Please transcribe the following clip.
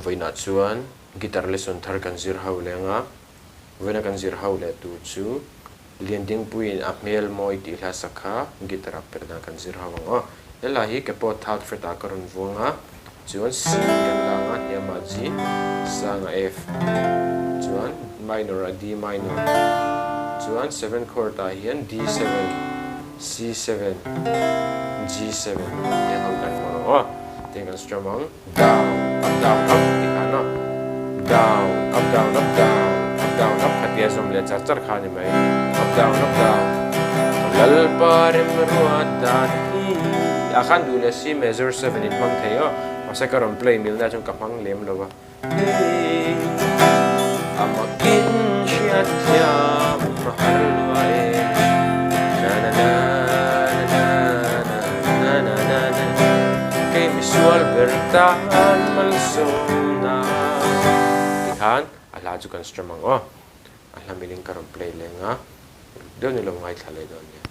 Vawiinah chuan guitar lesson thar kan zir ho leng a, vawiina kan zir ho leh tur chu Liandingpuiin a hmel mawi tih hla sak kha guitar ah perh dan kan zir ho ang aw. He hla hi ke pawh third fret ah ka rawn vuang a, chuan C kan la ang a, hniamah G, sangah F, chuan minor ah D minor, chuan seven chord ah hian D7, C7, G7 heng ho kan hmang ang aw. Tiang kan strum ang. Down, up, down, up tih khan aw. Down, up, down, up, down, up, down, up kha tia zawm leh char char kha a ni mai. Up, down, up, down. Lalpa remruat dan hi. Ah khan duh leh C major 7 in hmang thei aw. Mahse ka rawn play milna chuan ka hmang lem lo a. Hi a makin hriat thiam a har lua e. Na na na na na na na na na Kei misual ber tan malsawmna. Tikhan a hla chu kan strum ang aw. A hla milin ka rawn play leng a, deuh ni lo ngaithla leh dawn nia.